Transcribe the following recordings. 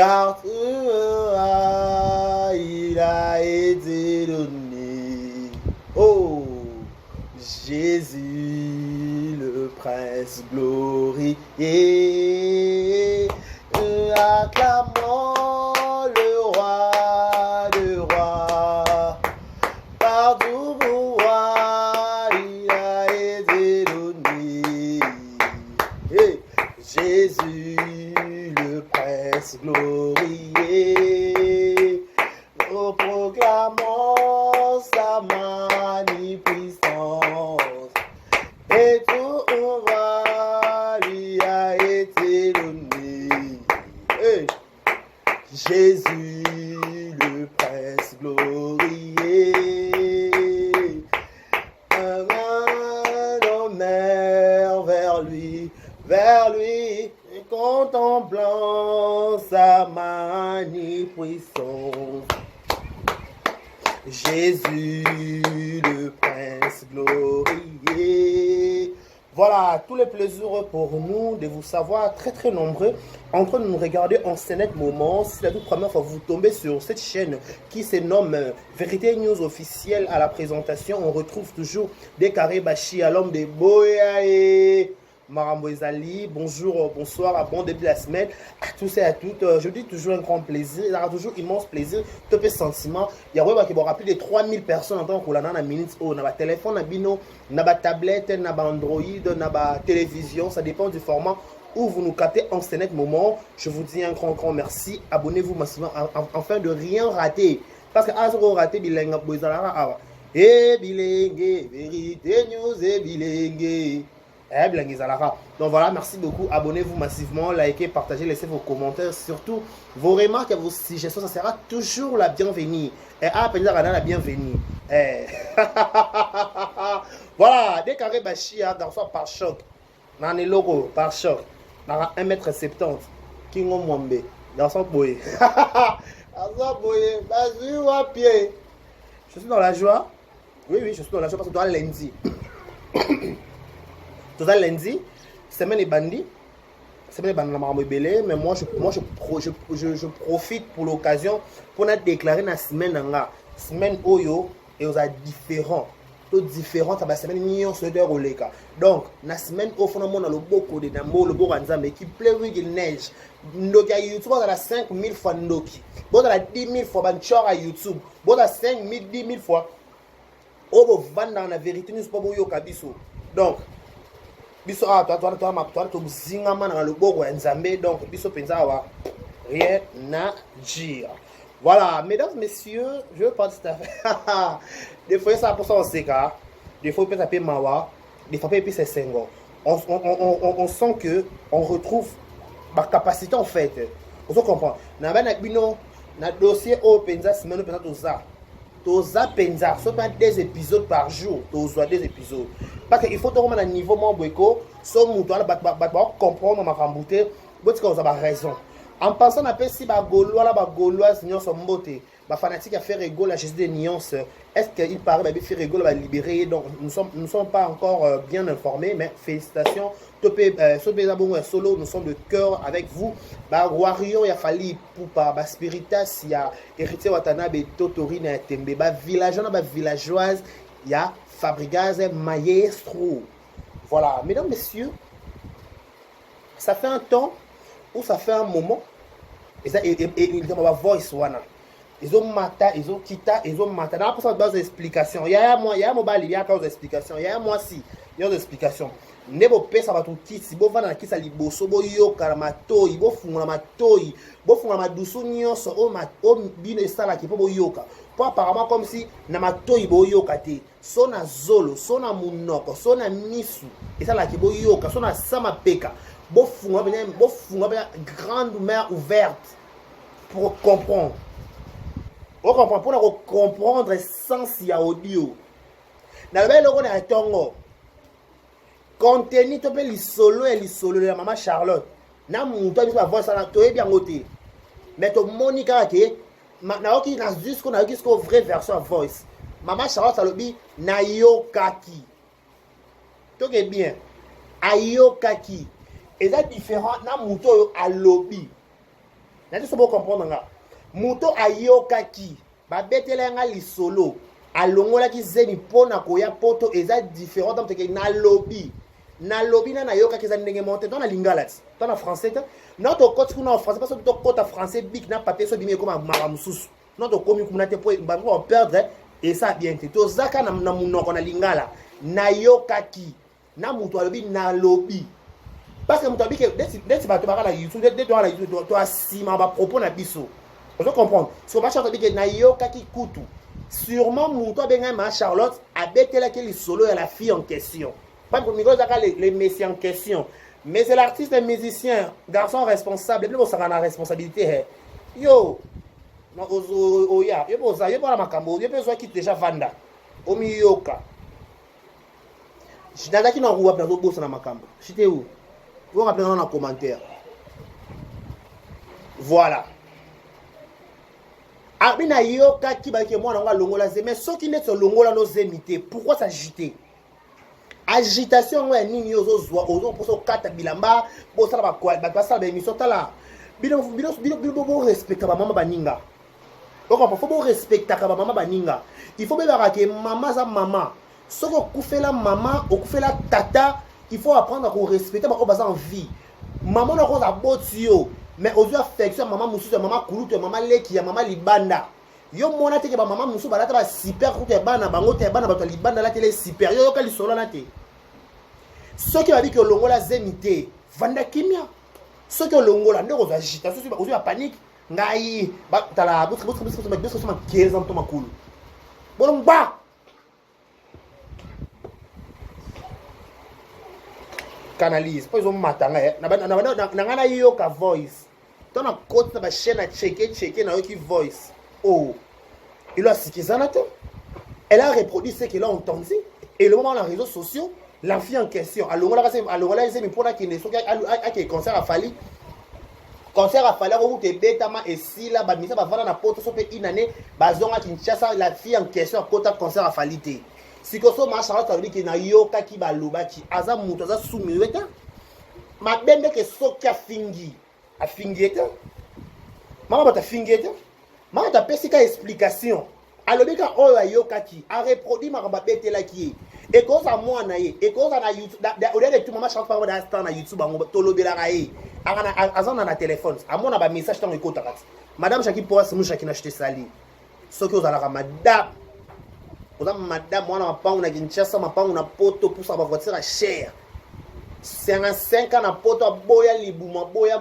Car tout il a été donné. Oh, Jésus, le prince glorieux, acclamons le roi de rois. Partout pouvoir, il a été donné. Hey, Jésus, le prince glorieux, nous proclamons sa magnificence. Et tout pouvoir lui a été donné. Hey, Jésus, le prince glorieux, nos mers vers lui, et contemplant sa magnificence. Jésus, le prince glorieux. Voilà, tout le plaisir pour nous de vous savoir très très nombreux en train de nous regarder en ce net moment. C'est la toute première fois que vous tombez sur cette chaîne qui se nomme Vérité News officielle à la présentation. On retrouve toujours des carrés Bachi à l'homme de Boyae. Marambo Ezali, bonjour, bonsoir, bon début de la semaine à tous et à toutes. Je dis toujours un grand plaisir, il y aura toujours immense plaisir, top sentiment. Il y aura plus de 3000 personnes en tant que na minute, oh, na ba téléphone, na bino, na ba tablette, na ba Android, na ba télévision, ça dépend du format où vous nous captez en ce net moment. Je vous dis un grand, grand merci. Abonnez-vous massivement afin de rien rater. Parce que, ah, rater, bilenga, bozalaka awa. Eh, bilenge, Vérité News, eh, bilenge. Eh, bilenga ezalaka. Donc voilà, merci beaucoup. Abonnez-vous massivement, likez, partagez, laissez vos commentaires, surtout vos remarques et vos suggestions, ça sera toujours la bienvenue. Et ah, penza la bienvenue. Eh. Voilà, décarré Bachia, garçon par choc. Nani logo par choc. Nara 1m70. Kingo Mwambe. Garçon boye. Garçon boye. Bazui wapi. Je suis dans la joie. Oui, je suis dans la joie parce que toi lundi. Tout ça lundi, semaine ebandi. Semaine ebandi na makambo ebele, mais moi je profite pour l'occasion pour na déclarer na semaine na nga. Semaine oyo eza différent. To différente ya basemaine nyonso oyo koleka. Donc na semaine oyo fona mona loboko de na mbo loboko ya Nzambe qui pleut, qu'il neige. Ndoki ya YouTube ozala 5000 fois ndoki. Bozala 10 000 fois banchor ya YouTube. Bozala 5000 10 000 fois oyo bovandaka na Vérité Nyonso mpo boyoka biso. Donc biso awa towana tozingama na loboko ya Nzambe. Donc biso mpenza awa, rien à dire. Voilà, mesdames, messieurs, je veux parler de cette affaire. Des fois ça pour ça oseka, des fois epesa mpe mawa, des fois mpe epesa esengo. On sent que on retrouve bacapacité en fait. Ozo comprendre na bana bino na dossier oyo mpenza. Semaine oyo mpenza toza mpenza so mpe des épisodes par jour, tozwa des épisodes parce que il faut tokoma na niveau moko boye ko so moto wana bato bakocomprendre makambo te. Botika kozwa baraison. En passant, napesi bagaulois na bagauloise nyonso mbote, bafanatique ya Ferre Gola, Jésus de Nuance. Est ce que il paraît babi Ferre Gola balibéré? Donc nous sommes pas encore bien informés, mais félicitations. Tope so mpe eza bongo ya solo, nous sommes de cœur avec vous. Bawarrior ya Fally Ipupa, baspiritas ya Héritier Watanabe, totorine ya tembe, bavillageois na bavillageoise ya Fabregas Maestro. Voilà, mesdames, messieurs, ça fait un temps ou ça fait un moment eza likambo bavoice wana ezomata, ezokita, ezomata. Na mposa bato bazwa explication. Yaya yaya mobali, yaka ozwa explication. Yaya mwasi, ya ozwa explication. Nde bopesa bato kisi, bovanda na kisi ya liboso, boyoka na matoi, bofungola matoi, bofungola madusu nyonso oyo bino esalaki mpo boyoka. Mpo apparemment comme si na matoi boyoka te, so na zolo, so na monoko, so na misu esalaki boyoka, so na sa mapeka. Bofungola mpenza, bofungola mpenza grande main ouverte pour comprendre. Ocomprendre, mpona kocomprendre sens ya audio. Naloba eloko na ntongo, contenu to mpe lisolo ya lisolo ya mama Charlotte na moto biso bavoice wana, toyebi yango te, mais tomoni kaka ke nayoki na jusque nayoki siko vraie version ya voice. Mama Charlotte alobi nayokaki. Toke bien, ayokaki eza différent na moto oyo alobi. Na te so bo comprendre nga. Moto ayokaki babetela nga lisolo alongolaki zemi mpo na koya poto eza différent ntango teke nalobi nalobi na nayokaki eza ndenge moko te to na lingala ti to na français te na tokoti kuna na français parce que tokota français bic na papier so bimi ekoma maka mosusu na tokomi kuna te mpo bango baperdre esa bien te tozaka na monoko na lingala nayokaki na moto alobi nalobi parce que moto alobi ke neti bato baka na youtube nde toka na youtube toasima bapropos na biso ozo comprendre so ba charlotte abike nayokaki kutu sûrement moto abengai ma charlotte abetelaki lisolo ya la fille en question mikolo ezaka le messie en question mais c'est l'artiste musicien garçon responsable bino bosaka na responsabilité he yo oya yo mpe oza yo mpe wana makambo yo mpe ozwaki déjà vanda omiyoka nazalaki na ruwapi nazobosana makambo chite où orappele nga na commentaire voilà abi nayokaki bayeke mwana yango alongola zemi mais soki neti olongola no zemi te pourquoi s'agiter agitation yango ya nini yo ozozwa ozoposa okata bilamba bosala bato basala baémission tala bino borespecta bamama baninga okompa fo borespectaka bamama baninga il faut bebaka ke mama aza mama soki okufela mama okufela tata il faut apprendre à korespecte baoyo baza en vie mama na okoza aboti yo mais ozwi affection ya mama mosusu ya mama kulutu ya mama leki ya mama libanda yo mona teke bamama mosusu balata basuper kutu ya bana bango te ya bana bato ya libanda alatela super yo yoka lisolo wana te soki babiki olongola zemi te vanda kimia soki olongola nde okozwa agitation ozwi ba panique ngai tala biso makele eza moto makulu bolongba canalise mpo ezomata ngai eh. na ngai nayoka voice to nakoti na bachaine na cheke cheke nayoki voice o oh. elo asiki eza na te elle a reproduit ce qu'elle a entendu et le moment na réseaux sociaux la fille en question alongolaka alongolaki zemi mpo nakende soki akende concert afali concert afali akokuta ebetama esila bamisa bavanda na poto so mpe une année bazonga kinshasa la fille en question akota concert afali te sikoyo so ma charlotte alobi ke nayokaki balobaki aza moto aza soumiwe te mabe ndeke soki afingi afingi ye te mama bato afingi ye te mama bato apesi ka explication alobi ka oyo ayokaki areproduit makambo abetelaki ye ekozala mwana ye ekozala na youtube olia de tout mama charlotte bango da star na youtube bango tolobelaka ye aza na na telefone amona bamessage ntango ekotaka ti madame jaki poas mushaki na je te sali soki ozalaka madame oza madame mwana mapangu na kinshasa mapangu na poto pusa bavoiture ya cher 55 ans na poto aboya libumu aboya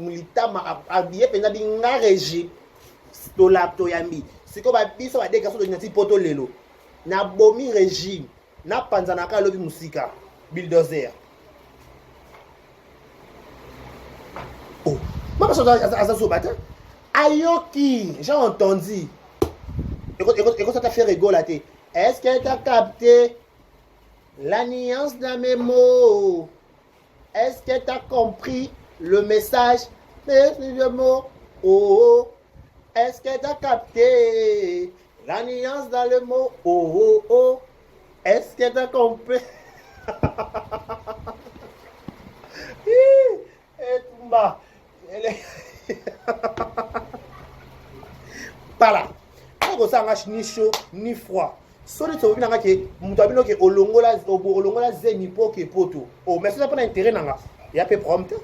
litama abiye mpenza binga régime tola toyambi sikoyo babiso badeka so tolinga ti poto lelo nabomi régime napanzanaka alobi mosika bulldozer oh mama soto aza zoba te ayoki j'ai entendu ekosata faire egola te est ce que t'as capté la nuance d'un mes mots est ce que t'as compris le message le mot oh, oh. est ce que t'as capté la nuance dans le mot oh oh oh est ce que t'as compris etumba pala akosala nga ni chaud ni froid soki tokoki na nga ke moto abino ke olongola olongola zemi mpo ke poto o mais soki mpo na intérêt na nga ya mpe problème te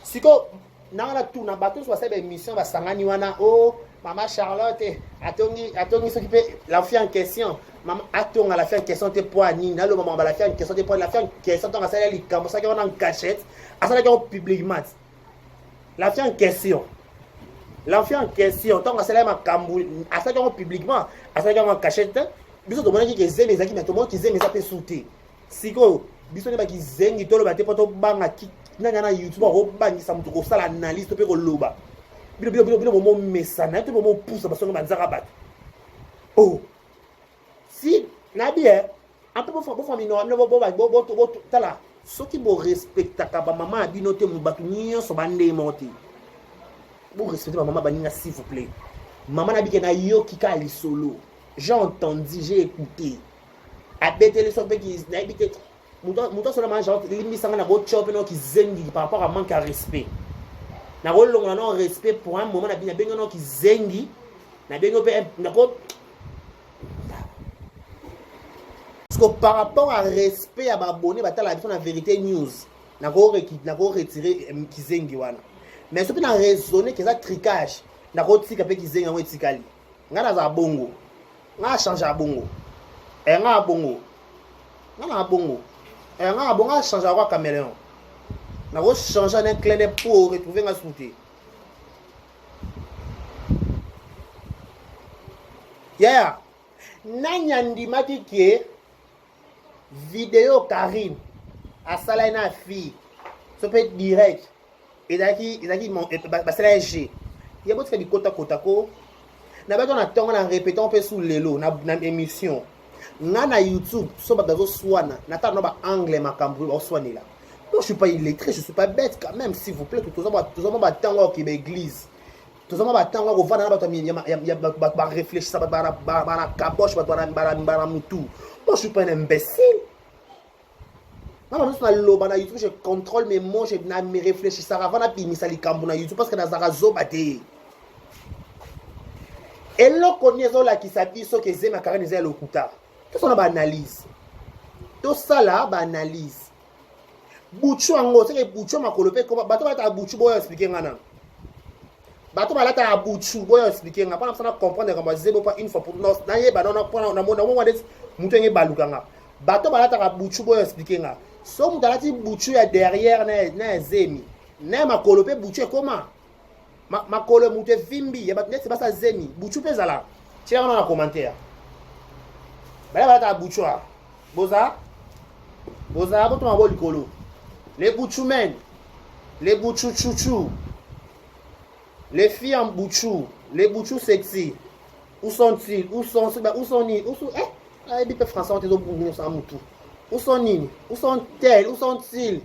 sikoyo nanga na tuna bato nyonso basali baémission basangani wana o oh, mama charlotte atongi atongi soki mpe la fille en question mama atonga la fille en question te mpo ya nini aloba mama la fille en question te mpo la fille en question ntango asali likambo asalaki wana en cachette asalaki yango publiquement la fille en question la fille en question ntango asalaki makambo asalaki yango publiquement asalaki yango en cachette te biso tomonaki ke zemi ezalaki me tomonaki zemi eza mpe su te sikoyo biso nde bakizengi toloba te mpo tobanga nani na youtube akobangisa moto kosala analyse to mpe koloba bino bino bino bino bomomesana ye to bomopusa basongo banzaka bato oh si nabi e ampe bofa minoko bino tala soki borespectaka bamama ya bino te bato nyonso bandenge moko te borespecte bamama baninga s'il vous plaît mama nabike nayoki kaka lisolo j'ai entendu j'ai écouté abeteli so mpe nayebi te moto asola ma genre limbisa nga na kotya mpe na kizengi par rapport à manque ya respect Nakolongola no respect pour un moment na bino, nabengi no kizengi, nabengi mpe nako parce que par rapport à respect ya baabonné batala biso na vérité news nako retirer eh, kizengi wana mais soki na raisonne ke eza tricage nakotika mpe kizengi yango etikali ngai nazala bongo ngai achange ya bongo e ngai abongo ngai na bongo e ngai abongo achange yakwa caméléon nakochange na clin d'œil po retrouve ngai suku te yaya nani andimaki ke video Karine asalaki na fille so mpe direct ezalaki ezalaki basalaki jeu ya botika bikotakota ko na bato na ntongo na répétant mpe su lelo na, na émission nga na youtube so bato bazoswana natala na baangle makambo baoswanela non je suis pas illettré je suis pas bête quand même s'il vous plaît toza mwa batango ya kokeba église toza mwa batango ya kovanda na bato ya bato bareflechisa bato bana kaboche bato bana mutu moi je suis pas un imbécile nga bamosusu naloba na youtube je contrôle mes mots je na me réfléchisaka avant nabimisa likambo na youtube parce que nazalaka zoba te eloko nini ezolakisa biso ke zemi ya karine eza ya lokuta tosala baanalyse tosala baanalyse buchu yango seke buchu ya makolo mpe bato balataka buchu boyo explike nga nano bato balataka buchu boyo explike nga mpona na comprendre likambo ya zebo mpa une fois pour nayeba namona neti moto enge ebaluka nga bato balataka buchu boyo explike nga so moto alati buchu ya derrière na ya zemi na ya makolo mpe buchu ekoma makolo moto evimbi ya bato neti basa zemi buchu mpe ezala tia wana na commentaire baya balataka buchu a boza boza botoma bo likolo les buchumen les buchuchuchu les filles en buchu les buchu sexy où sont-ils où sont où sont nini où sont eh ayebi mpe français wana te ezobungisa mutu où sont nini où sont-elles où sont-ils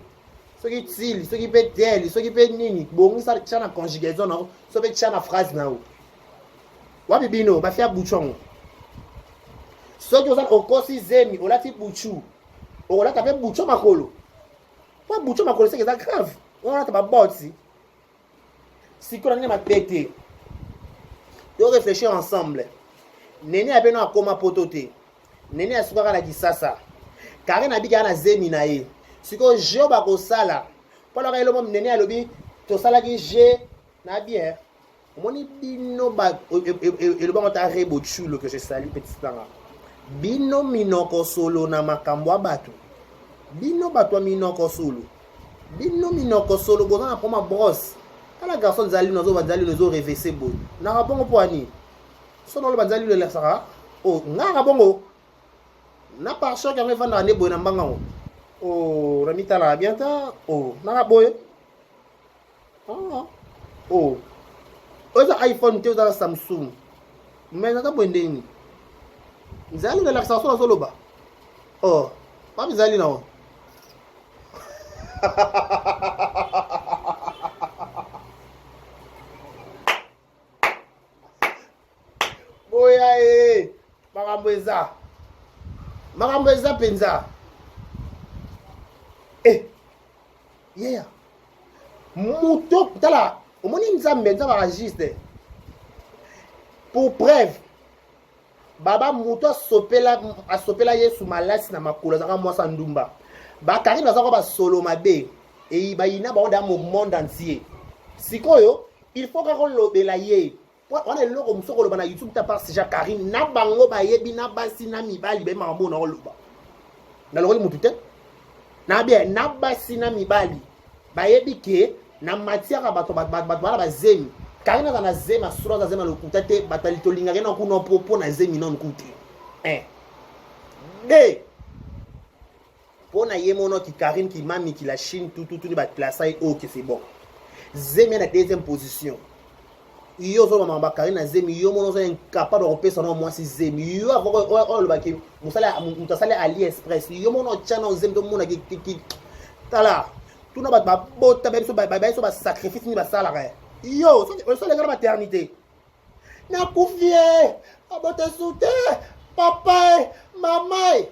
soki til soki mpe tel soki mpe nini bongisa tya na conjugaison na yo so mpe tya na phrase na yo wapi bino bafi ya buchu yango soki oza okosi zemi olati buchu okolata mpe buchu makolo mpo buchu makolo seke eza grave olata baboti sikoyo na ndenge mabe te to réfléchir ensemble nene ya bino akoma poto te nene asukaka na kisasa karine abiki na zemi na ye sikoyo jeu bakosala mpo alaka eloko nene alobi tosalaki jeu na bien omoni bino elobango ta rebo chulo que je salue petit nanga bino minoko solo na makambo ya bato bino bato ya minoko solo bino minoko solo boza na poma brosse tala garçon nzali nazo banzali ezo revese boye naka bongo mpo ya nini so naloba nzali lino elakisaka o oh, ngaka bongo na pare-choc yango efandaka nde boye na mbanga yango o oh, namitalaka bien ta o oh, naka boye ah. o oza iphone te oza na samsung mais naza boye ndenge nini nzali lino elakisaka so nazoloba o wapi nzali na o boya e makambo eza makambo eza mpenza e eh, yeya moto tala omoni nzambe nzambe aka juste pour preuve baba moto asopela asopela yesu malasi na makolo azalaka mwasi ya ndumba bakarine bazalaka basolo mabe eyi bayina bango da monde entier sikoyo il faut kaka olobela ye wana eloko mosusu okoloba na youtube ta part sija karine na bango bayebi na basi na mibali bayebi makambo na oloba nalokoli motu te na bien na basi na mibali bayebi ke na matière ya bato bato bana bazemi karine aza na zemi asolo aza zemi ya lokuta te bato tolingaka ye na kuna mpo mpo na zemi nanu ku te eh. de mpo na ye mono ki karine ki mami ki la chine tututu ni baklasa ye ok c'est bon zemi na deuxième position yo ozoloba makambo ya karine na zemi yo mono oza incapable ya kopesa na mwasi zemi yo oyo olobaki moto asali ali express yo mono otya na zemi tomona tala tuna bato babota bayebiso basacrifice nini basalaka yo osaleka na maternité nakufi ye abota su te papa e mama e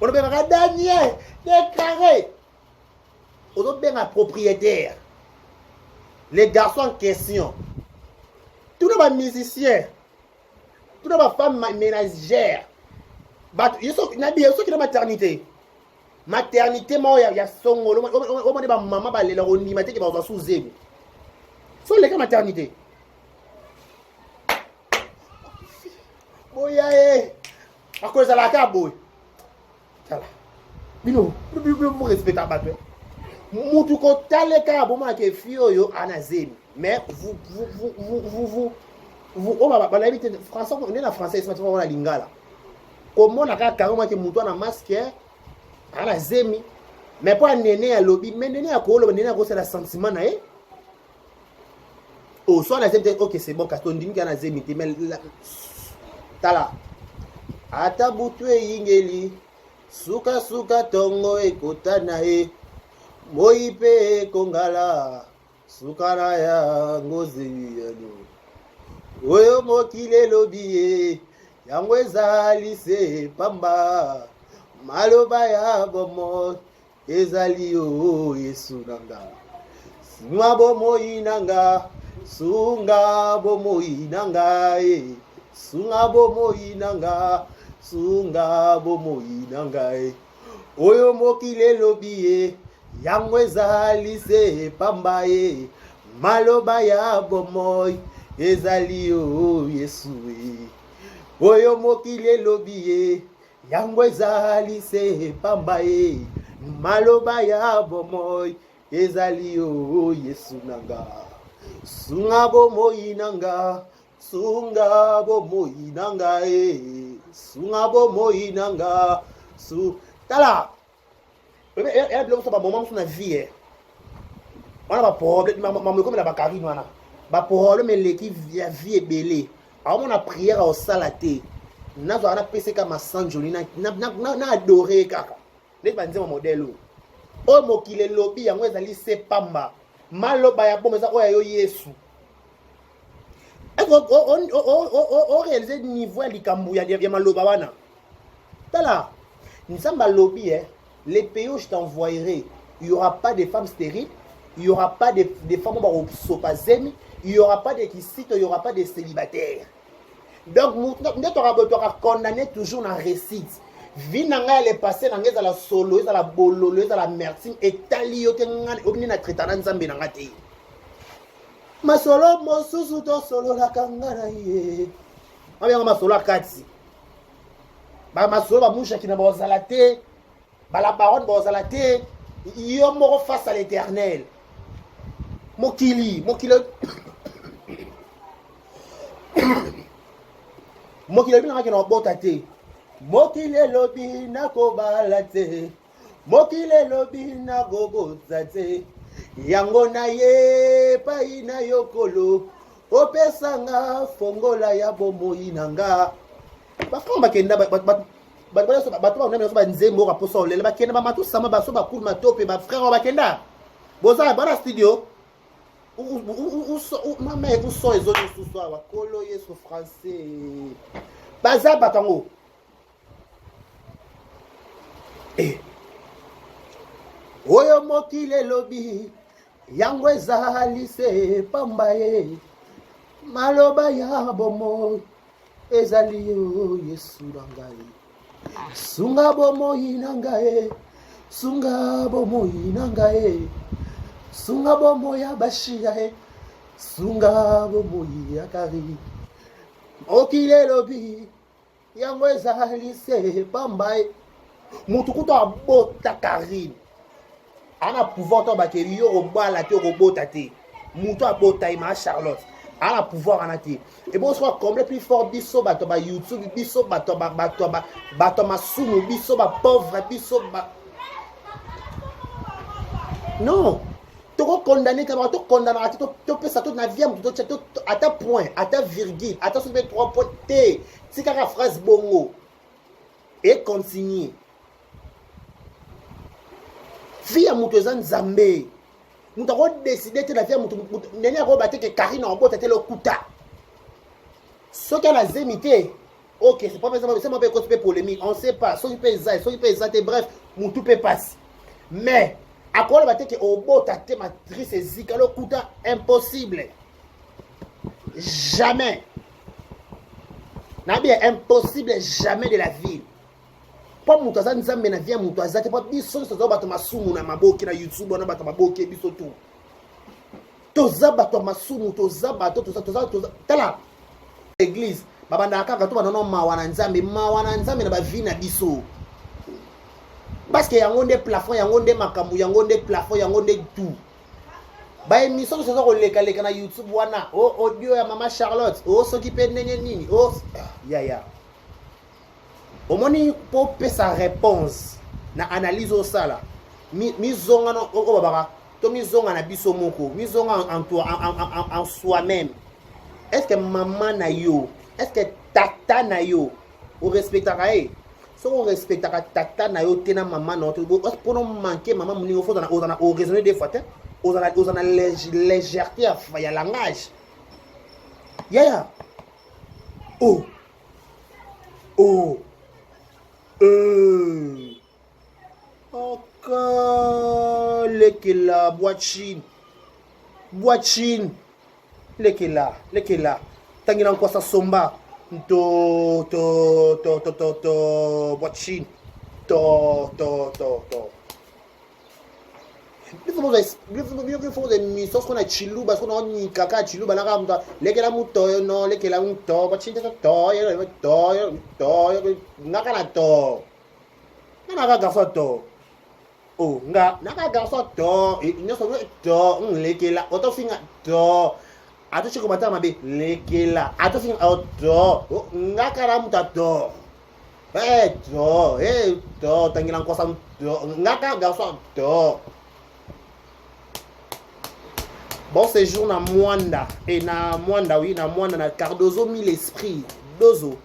olobengaka daniel déclaré ozobenga propriétaire. Les garçons en question, tuna ba musiciens, tuna ba femmes ménagères, bato nabi soki na maternité, maternité moko ya songolo, omoni bamama balela kondima te ke bazwa su zemi. So oleka maternité, boya ye akozalaka boye. Tala bino, bino respecta bato. Mutu kotaleka abomonaka efi oyo ana zemi, mais vous vous vous vous vous vous vous oyo balayebi te français, nde na français esima wana lingala komona kaka carrément ke mutu ana masque, ana zemi. Mais mpo anene alobi, mais nene akoloba, nene akosala sentiment na ye. Oh, so ana zemi te, ok, c'est bon, kasi tondimi ke ana zemi te. Mais tala, ata butu eyingeli, sukasuka ntongo ekota na ye, moi mpe ekongala, suka na yango zeyano. Oyo mokili elobi ye, yango ezali se pamba, maloba ya bomoi ezali yo Yesu na nga. Sunga bomoi na nga, sunga bomoi na ngai, sunga bomoi na nga, sunga bomoi na ngai. Oyo mokili elobi ye, yango ezali se pamba ye, maloba ya bomoi ezali yo Yesu ye. Oyo mokili elobi ye, yango ezali se pamba ye, maloba ya bomoi ezali yo Yesu na nga. Sunga bomoi na nga, sunga bomoi na nga e, sunga bomoi na nga su. Tala, eya biloko so bamoma mosu na vie wana, baproblème mambo ekomela bakarine wana, baproblème eleki ya vie ebele. Aomona prière aosala te, nazwaka napeseka masanjoli na adore kaka neti banzembo modèle oyo. Oyo mokili elobi, yango ezali se pamba, maloba ya bomo eza oyo ya yo Yesu. Oréalise niveau ya likambo ya maloba wana. Tala, Nzambe alobi: eh, les pays où je t'envoyerai, il y aura pas de femmes stériles, il y aura pas de femmes oyo bakosopa zemi, il y aura pas de kisito, il y aura pas de célibataire. Donc nde toka condamné toujours na réussite. Vie na ngai ya le passé na ngai, ezala solo, ezala bololo, ezala amertume, etali yo te. Ngai obini na traita na Nzambe na nga te. Masolo mosusu tosololaka nga na ye, babenga masolo akati bamasolo, bamushaki na bazala te, bala baronne bazala te, yo moko face à l'Éternel. Mokili, mokili, mokili elobi nanga ke na obota te, mokili elobi nakobala te, mokili elobi nakobota te. Yango na ye epai na yo kolo, opesanga fongola ya bomoi na nga. Bafrère bakenda, bato banami nyonso banzembo oyo baposa olela, bakenda bamatusama baso bakulu matope. Bafrère oyo bakenda, boza bana studio, mama uso ezo lisusu awa. Kolo Yesu, français baza bato yango. Eh. Oyo mokili elobi, yango ezali se pamba ye, maloba ya bomoi ezali yo Yesu na ngai. Sunga bomoi na ngai, sunga bomoi na ngai, sunga bomoi ya bashia ye, sunga bomoi ya kari. Mokili elobi, yango ezali se pamba ye. Motu kutu abota Karine ana pouvoir to bakeli yo kobala te, okobota te. Motu abota ye maa Charlotte ana pouvoir wana te. Ebongo soki acomble plus fort, biso bato ba YouTube, biso bato bato bato masumu, biso bapauvre, biso ba non, tokokondane te, baka tokondanaka te. Topesa to na vie ya motu, totya ata point, ata virgule, ata soki mpe 3 point te. Tikaka phrase bongo e continue. Vie ya moto eza Nzambe. Moto akodécider te na vie ya moto. Ndenge akoyeba te ke Karine akobota te, lokuta. Soki ana zemi te, ok, c'est pas c'est mpe ekoti mpe polémique, on sait pas soki mpe eza, soki mpe eza te. Bref, motu mpe pasi, mais Akoloba te ke obota te matrice ezika lokuta impossible. Jamais. Nabi impossible jamais de la vie. Mpo moto aza nzambe na vie ya moto aza te mpo biso nyonso toza bato masumu na maboke na youtube wana bato maboke biso tu toza bato ya masumu toza bato toza toza toza tala eglise babandaka kaka to banano mawa na nzambe mawa na nzambe na bavie na biso parce que yango nde plafond yango nde makambo yango nde plafond yango nde tout baémission nyonso eza kolekaleka na youtube wana o oh, audio ya mama charlotte o oh, soki mpe ndenge nini o oh, yaya omoni mpo opesa réponse na analyse osala mizonga oyo babaka to mizonga na biso moko mizonga en, toi, en, en, en, en soi-même est ce que mama na yo est ce que tata na yo orespectaka ye soki orespectaka tata na yo te na mama na yo te mpona omanke mama moninga fo ozana oraisonne deux fois te oza na légèreté ya langage yaya oh oh euh. Oka lekela bwachine bwachine lekela lekela tangela nkwasa somba to to to to to to bwachine to to to to bino fo émission soko na chiluba soko na onyika kaka chiluba naka moto lekela motoyo no lekela moto bwachine to to to to ngaka na to nga naka garçon to oh nga naka garçon to nyonso to lekela otofinga to atosi komataka mabe lekela atofinga oh, to oh, nga kala moto to eh to eh to tangela nkosa to nga kaka garçon to Bon séjour na Mwanda et na Mwanda oui na Mwanda na Cardozo mille esprit dozo.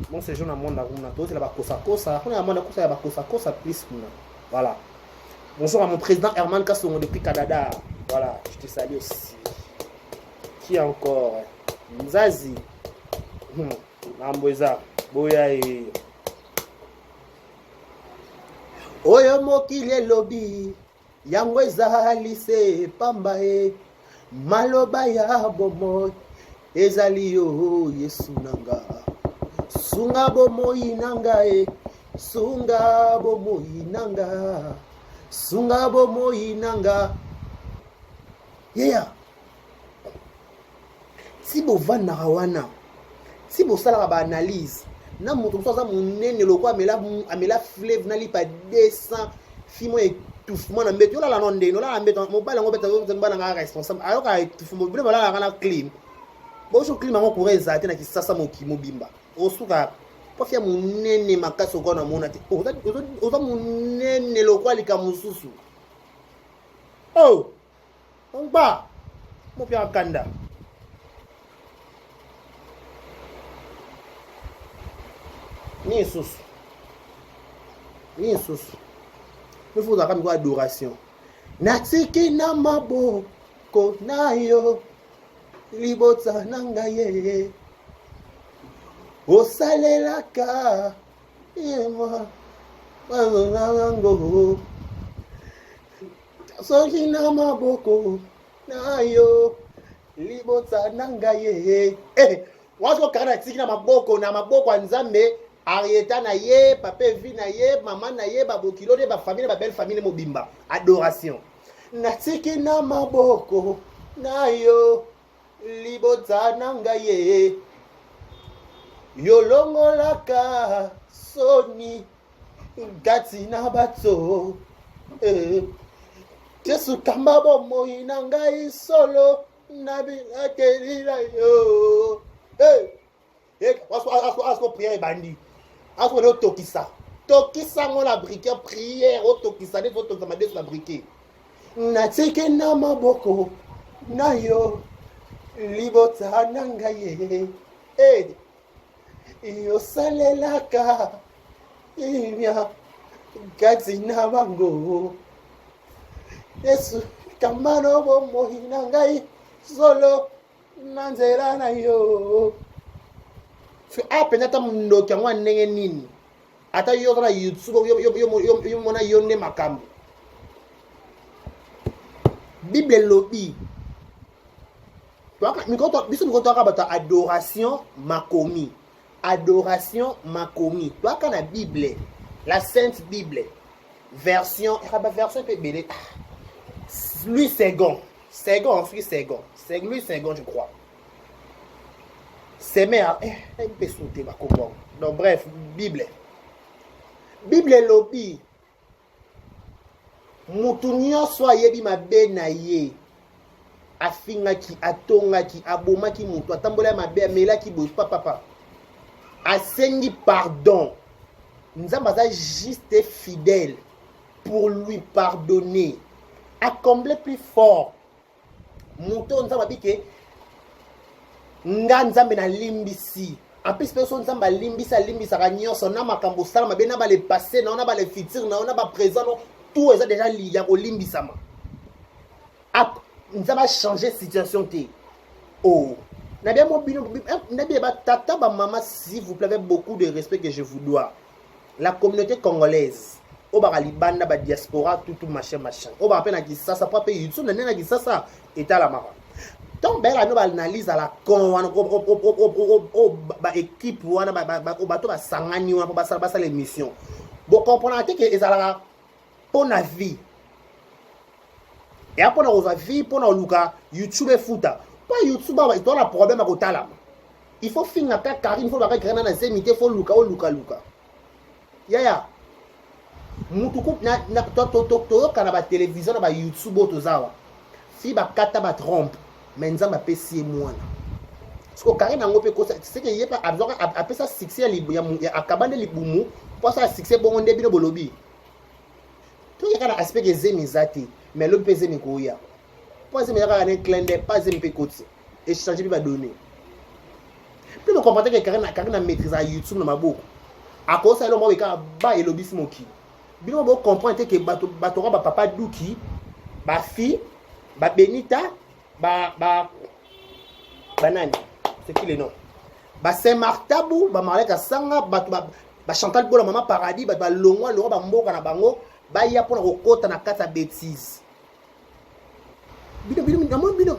Bon séjour na Mwanda kuna to la bakosa kosa kuna ya Mwanda kosa ya bakosa kosa plus kuna. Voilà. Bonjour à mon président Herman Kassongo depuis Canada. Voilà, je te salue aussi. Qui encore Nzazi. Mambo eza. Boya e. Oyo mokili elobi Yango ezali se pamba e, maloba ya bomoi ezali yo Yesu na nga. Sunga bomoi na nga e, sunga bomoi na nga, sunga bomoi na nga. Yeah. Ti bovandaka wana, ti bosalaka ba analyse na moto mosusu aza monene lokola amela, amela fleuve na lipa 200 fimo étouffement na mbeto olala no ndeni olala mbeto mobali yango beta mobali nanga responsable ayoka étouffement bino bolalaka na clim boso clim yango courant ezala te na kisasa moki mobimba osuka pofi ya monene makasi okoa namona te oza monene lokola likambo mosusu oh Ngba mopia kanda. Nini susu? Nini susu? Il faut ozalaka miko adoration. Natiki na maboko na yo libota na ngai ye osalelaka yema yango soki na maboko na yo libota na ngai ye eh, wazi kokanga na tiki na maboko na maboko ya nzambe arieta na ye papa evi na ye mama na ye babokilo nde bafamile babelle famille mobimba adoration natiki na maboko na yo libota na ngai ye yolongolaka soni kati na bato eh. Yesu kamba bomoi na ngai solo na bilakeli na yo eh. Eh, asko prière ebandi asko nde otokisa tokisa yango na brike prière otokisa nde otokisa madesu na brike natiki na maboko na yo libota na ngai ye yosalelaka imya kati na bango yesu kambano bomoi na ngai solo na nzela na yo a mpenza ata mondoki yango ya ndenge nini ata yo oza na youtube yo mona yo nde makambo Bible elobi biso mikolo toyaka bato ya adoration makomi, adoration makomi, toyaka na Bible, la sainte Bible version, eka ba version mpe ebele. Louis Segond, Segond, soki Segond, Louis Segond, je crois, Semer, eh, mpe sute bakombo. Donc bref, Bible, Bible elobi mutu nyonso ayebi mabe na ye, afingaki, atongaki, abomaki mutu, atambola ya mabe, amelaki boye, papapa, asengi pardon, Nzambe aza juste et fidèle pour lui pardonner. A combler plus fort, moto oyo Nzambe abike nga Nzambe nalimbisi. En plus mpe so Nzambe alimbisi, alimbisaka nyonso na makambo osala mabe, na bale passé na yo, na bale futur na yo, na baprésent no, tout eza déjà ya kolimbisama. Nzambe achange situation te. Oh, na bien mo bino na bien batata, bamama, s'il vous plaît, avec beaucoup de respect que je vous dois, la communauté congolaise oyo baka libanda, badiaspora, tutu machin machin, oyo baka mpe na Kisasa, po mpe YouTube na ndenge na Kisasa etalamaka. Ntango bayela bino baanalyse ala con wana, oyo baéquipe wana, bato basangani wana mpo basala émission, bocomprendre te ke ezalaka mpo na vie, eya mpona kozwa vie, mpona koluka YouTube efuta. Mpo YouTube awa toza na problème ya kotalama. Il faut finga ka Karine, faut baka Karine na zemi te, faut luka olukaluka yaya mutu. Toyoka na batelevizio, na bayoutube oyo toza awa, fi bakata batrompe, mais Nzambe apesi ye mwana. Siko Karine yango mpe seke ye mpe apesa succès ya akaba nde libumu mpo asala succès. Bongo nde bino bolobi toyaka na aspect ke zemi eza te, mais lobi mpe zemi koya, mpo zemi eza kaka ne clin, pas zemi mpe ekoti échange mpe badonné mpe bocomprendre ke Karine na maîtrise ya YouTube na maboko, akosala eloko moko kaka ba elobisi mokili. Bino bocomprendre te ke bato bato kaka bapapa duki, bafille, babenita, ba ba banani, c'est qui les noms, ba Saint Marc Tabu, ba Marleka Sanga, bato ba, ba Chantal Bola, Mama Paradis, bato balongwa longwa bamboka na bango, baya mpona kokɔta na kati ya bétise. Bino bino namoni bino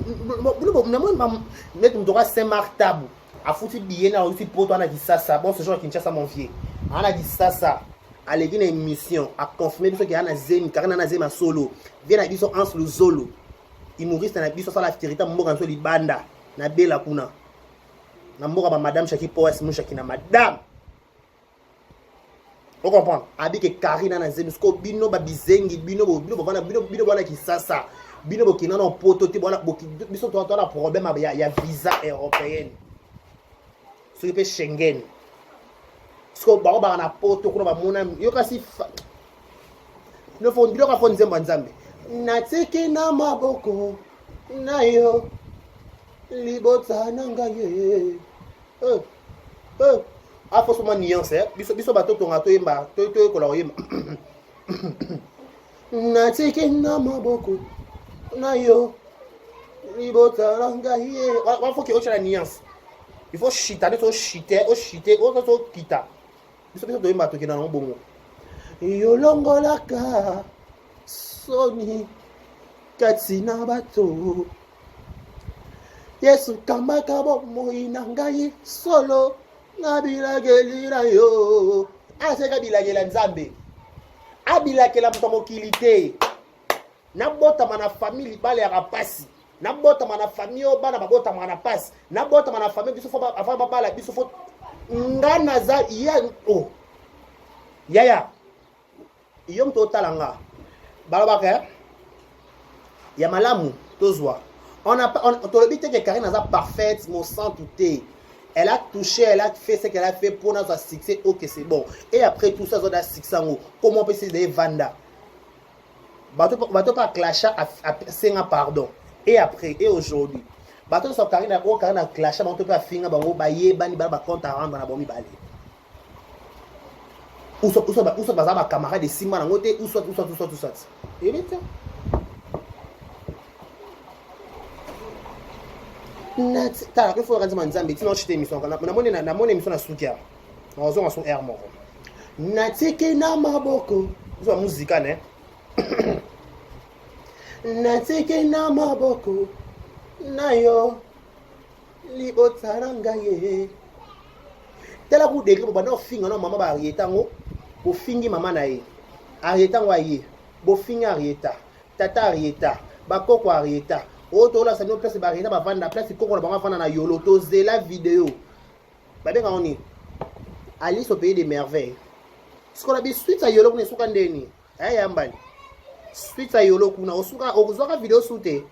bino namoni neti moto ka Saint Marc Tabu afuti billet na auti Poto ana Kisasa. Bon séjour à Kinshasa, mon vieux, ana Kisasa, aleki na émission, aconfirme biso ke ana zemi, Karine ana zemi solo. Vie na biso Hans Luzolo, humoriste na biso, asala fierté mboka na biso libanda na bela kuna na mboka ba madame Shaki Poes Mushaki na madame, ocomprendre abi ke Karine ana zemi. Siko bino babizengi, bino bino bovanda, bino bino bwana Kisasa, bino bokenda na Poto te. Biso toa na problème ya visa européenne, soki mpe Schengen. Siko bango baka na Poto kuna, bamona yo kasi biloko afo nzembo ya Nzambe natiki na maboko na yo libota na ngai ye eh, eh. Afo soma nuance, eh. Biso biso bato tonga toyemba, toyekola koyemba natiki na maboko na yo libota na ngai ye. Wana faut ke otya na nuance, il faut chita neti ochite ochite okita. Biso biso toyemba, tokenda nango bongo. Yolongolaka soni kati na bato, Yesu kambaka bomoi na ngai solo na bilakeli na yo. Aseka bilakela Nzambe, abilakela moto ya mokili te. Nabotama na famille libala yaka pasi, nabotama na famille oyo bana babotamaka na pasi, nabotama na famille biso faut avant babala biso faut nga naza ye. Oh yaya, yo moto otala nga, balobaka ya malamu tozwa. On a tolobi te ke Karine aza parfaite, mosantu te. Elle a touché, elle a fait ce qu'elle a fait pour nazwa succès. Ok, c'est bon. Et après tout ça, azoda succès yango, comment mpe sese evanda, bato mpe aclasha, asenga pardon. Et après, et aujourd'hui, bato nyonso Karine, oyo Karine aclasha bango to mpe afinga bango, bayebani, bana bacompte à rendre na bango mibale. Uso baza bacamarade, esimba nango te, uswat uswat uswat uswat, eyebi te. Tala il faut nzambe, Nzambe ntina ochite émission, namoni namoni émission na suki awa, nazonga so aire moko natiki na maboko, ozwa muzika ne. Natiki na maboko na yo libota na ngai ye. Tala ku degré bobanda ofinga na mama ba Arieta yango, bofingi mama na ye. Arieta yango aye, bofingi Arieta, tata Arieta, bakoko Arieta. Oyo tolakisa bino place ba Arieta bavanda, place koko na bango afanda na yolo, tozela video. Babenga yango nini? Alice au pays des merveilles. Sikola bi suite ya yolo kuna esuka ndeni? Eh ya mbali. Suite ya yolo kuna osuka okozwaka video su te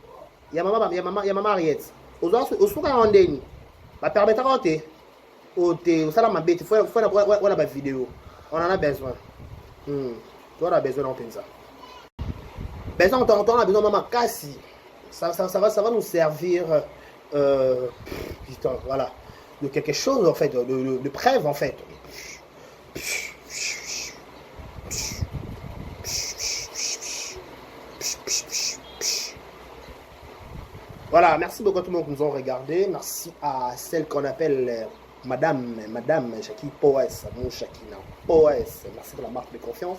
ya mama ya mama ya mama Harriet. Ozwaka osuka yango ndeni? Ba permetaka yo te. O te osala mabe te faut faut wana ba video. On en a besoin. Tu as besoin na mpenza. Besoin on a besoin mama kasi. Ça va nous servir putain, voilà, de quelque chose en fait, de preuve en fait. Voilà, merci beaucoup à tout le monde qui nous ont regardé. Merci à celle qu'on appelle Madame Jackie Poes, mon Shakina Poes. Merci pour la marque de confiance.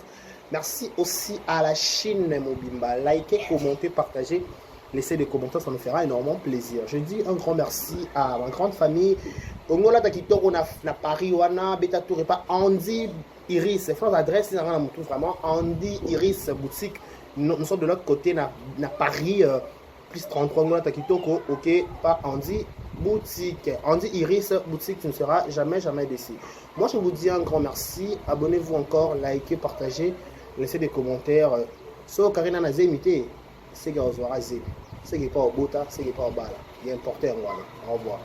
Merci aussi à la Chine Mobimba. Likez, commentez, partagez. Laissez des commentaires, ça nous fera énormément plaisir. Je dis un grand merci à ma grande famille. Ongola Kitoko na Paris wana beta tour et pas Andy Iris. France adresse vraiment Andy Iris boutique. Nous sommes de l'autre côté na Paris plus 33 Ngola Kitoko. OK, pas Andy boutique. Andy Iris boutique, tu ne seras jamais jamais déçu. Moi je vous dis un grand merci. Abonnez-vous encore, likez, partagez, laissez des commentaires. So Karina na zemi te, seke ozwaka zemi, seke pa obota, seke pa obala, ya importer yango wana. Au revoir.